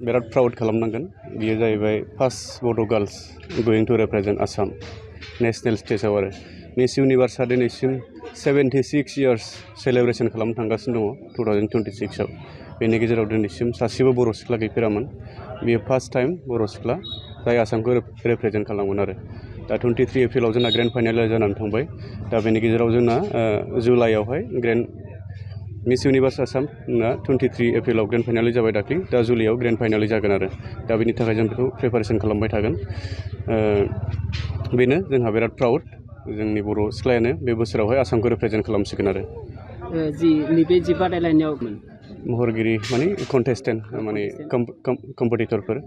बिराद प्राउड खालामनांगोन बियो जाहैबाय first Bodo' girls going to represent Assam national स्टेजाव आरो मिस इउनिभार्सआ दिनैसिम 76 इयार्स सेलेब्रेसन खालामनो थांगासिनो दङ 2026आव बेनि गेजेराव दिनैसिम सासेबो बर' सिख्ला गैफेरामोन बियो फार्स्ट टाइम बर' सिख्ला जाय आसामखौ रिप्रेजेन्ट खालामगोन आरो दा 23 एप्रिलाव जोंना ग्रेन्ड फाइनाल जानानै थांबाय दा बेनि गेजेराव जोंना जुलाइआवहाय मिस इउनिभार्स आसामना 23 एप्रिलाव ग्रेन्ड फाइनाल जाबाय दाख्लि दा जुलाइआव ग्रेन्ड फाइनाल जागोन आरो दा बेनि थाखाय जों बेखौ प्रिपारेसन खालामबाय थागोन बेनो जोंहा बिराद प्राउड जोंनि बर' सिख्लायानो बे बोसोरावहाय आसामखौ रिप्रेजेन्ट खालामसिगोन आरो नैबे जि बादायलायनायाव महरगिरि माने कन्टेस्टेन्ट माने कम्पिटिटरफोर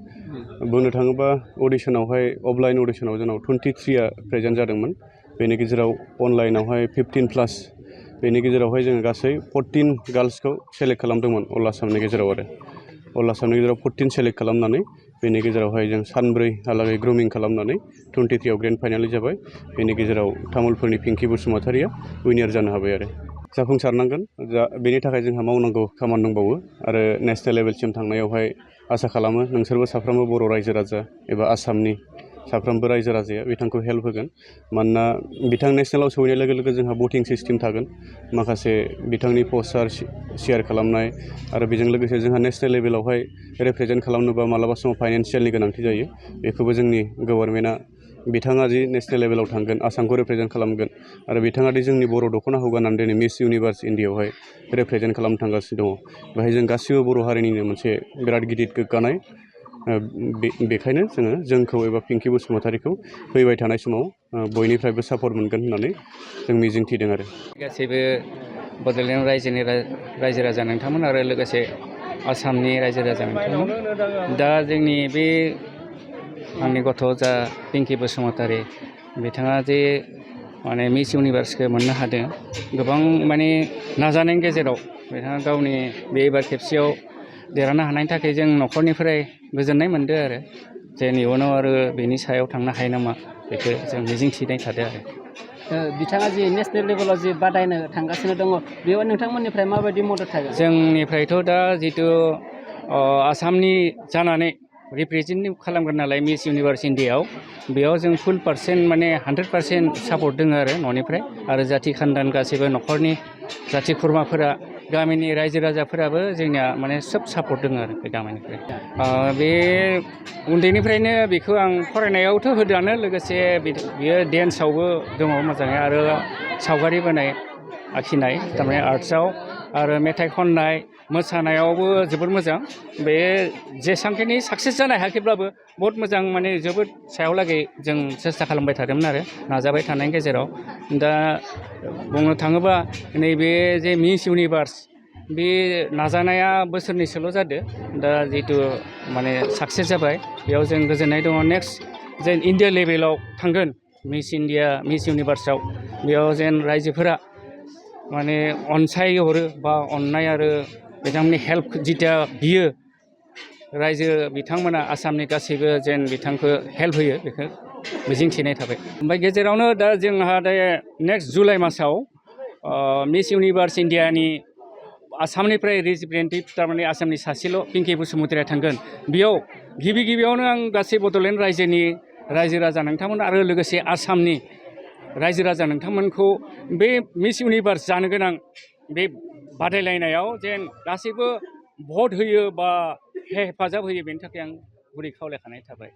बुंनो थाङोबा अडिशनावहाय अफलाइन अडिशनाव जोंनाव 23आ प्रेजेन्ट जादोंमोन बेनि गेजेराव अनलाइनावहाय 15+ बेनि गेजेरावहाय जोङो गासै 14 गार्ल्सखौ सेलेक्ट खालामदोंमोन अल आसामनि गेजेराव आरो अल आसामनि गेजेराव 14 सेलेक्ट खालामनानै बेनि गेजेरावहाय जों सानब्रैहालागै ग्रुमिं खालामनानै 23आव ग्रेन्ड फाइनाल जाबाय बेनि गेजेराव तामुलपुरनि पिंकि बसुमतारिया उइनार जानो हाबाय आरो जाफुंसारनांगोन बेनि थाखाय जोंहा मावनांगौ खामानि दंबावो आरो नेशनेल लेभेलसिम थांनायावहाय आसा खालामो नोंसोरबो साफ्रोमबो बर' रायजो राजा एबा आसामनि साफ्रोमबो रायजो राजाया बिथांखौ हेल्प होगोन मानोना बिथां नेशनेलाव सहैनाय लोगो लोगो जोंहा भटिं सिस्टेम थागोन माखासे बिथांनि पस्टार शेयार खालामनाय आरो बेजों लोगोसे जोंहा नेशनेल लेभेलावहाय रिप्रेजेन्ट खालामनोबा मालाबा समाव फाइनान्सियेलनि गोनांथि जायो बेखौबो जोंनि गभर्नमेन्टआ बिथाङा जि नेशनेल लेभेलाव थांगोन आसामखौ रिप्रेजेन्ट खालामगोन आरो बिथाङा दि जोंनि बर' दख'नाखौ गाननानै दिनै मिस इउनिभार्स इन्डियाआवहाय रिप्रेजेन्ट खालामनो थांगासिनो दङ बेहाय जों गासिबो बर' हारिनिनो मोनसे बिराद गिदिर गोग्गानाय बेखायनो जोंखौ एबा पिंकि बसुमतारिखौ फैबाय थानाय समाव बयनिफ्रायबो सापर्ट मोनगोन होननानै जों मिजिंथिदों आरो गासैबो बड'लेण्ड रायजोनि रायजो राजा नोंथांमोन आरो लोगोसे आसामनि रायजो राजा नोंथांमोन दा जोंनि बे आंनि गथ' जा पिंकि बसुमतारि बिथाङा जे माने मिस इउनिभार्सखौ मोननो हादों गोबां माने नाजानायनि गेजेराव बिथाङा गावनि बे एबार खेबसेयाव देरहानो हानायनि थाखाय जों न'खरनिफ्राय गोजोननाय मोनदों आरो जे इयुनाव आरो बेनि सायाव थांनो हायो नामा बेखौ जों मिजिंथिनाय थादों आरो बिथाङा जि नेशनेल लेभेलाव जि बादायनो थांगासिनो दङ बेयाव नोंथांमोननिफ्राय माबायदि मदद थागोन जोंनिफ्रायथ' दा जितु आसामनि जानानै रिप्रेजेन्ट खालामगोन नालाय मिस इउनिभार्स इन्डियाआव बेयाव जों फुल पार्सेन्ट माने 100% सापर्ट दङ आरो न'निफ्राय आरो जाथि खानदान गासैबो न'खरनि जाथि खुरमाफोरा गामिनि रायजो राजाफोराबो जोंनिया माने सोब सापर्ट दङ आरो बे गामिनिफ्राय बे उन्दैनिफ्रायनो बेखौ आं फरायनायावथ' होदोआनो लोगोसे बियो डेन्सआवबो दङ मोजाङै आरो सावगारि बोनाय आखिनाय थारमाने आर्ट्सआव आरो मेथाइ खननाय मोसानायावबो जोबोद मोजां बे जेसांखिनि साक्सेस जानो हायाखैब्लाबो बहुद मोजां माने जोबोद सायावलागै जों सेस्था खालामबाय थादोंमोन आरो नाजाबाय थानायनि गेजेराव दा बुंनो थाङोबा नैबे जे मिस इउनिभार्स बे नाजानाया बोसोरनैसोल' जादों दा जितु माने साक्सेस जाबाय बेयाव जों गोजोननाय दङ नेक्स्ट जेन इन्डिया लेभेलाव थांगोन मिस इउनिभार्सआव बेयाव जेन रायजोफोरा माने अनसायहरो बा अननाय आरो बिथांमोननि हेल्प जिथिया बियो रायजो बिथांमोना आसामनि गासैबो जेन बिथांखौ हेल्प होयो बेखौ मिजिंथिनाय थाबाय ओमफ्राय गेजेरावनो दा जोंहा दा नेक्स्ट जुलाइ मासाव मिस इउनिभार्स इन्डियानि आसामनिफ्राय रिप्रेजेन्टेटिभ थारमाने आसामनि सासेल' पिंकि बसुमतारिया थांगोन बेयाव गिबियावनो आं गासै बड'लेण्ड रायजोनि रायजो राजा नोंथांमोन आरो लोगोसे आसामनि रायजो राजा नोंथांमोनखौ बे मिस इउनिभार्स जानो गोनां बे बादायलायनायाव जेन गासैबो भट होयो बा हेफाजाब होयो बेनि थाखाय आं गुरै खावलायखानाय थाबाय।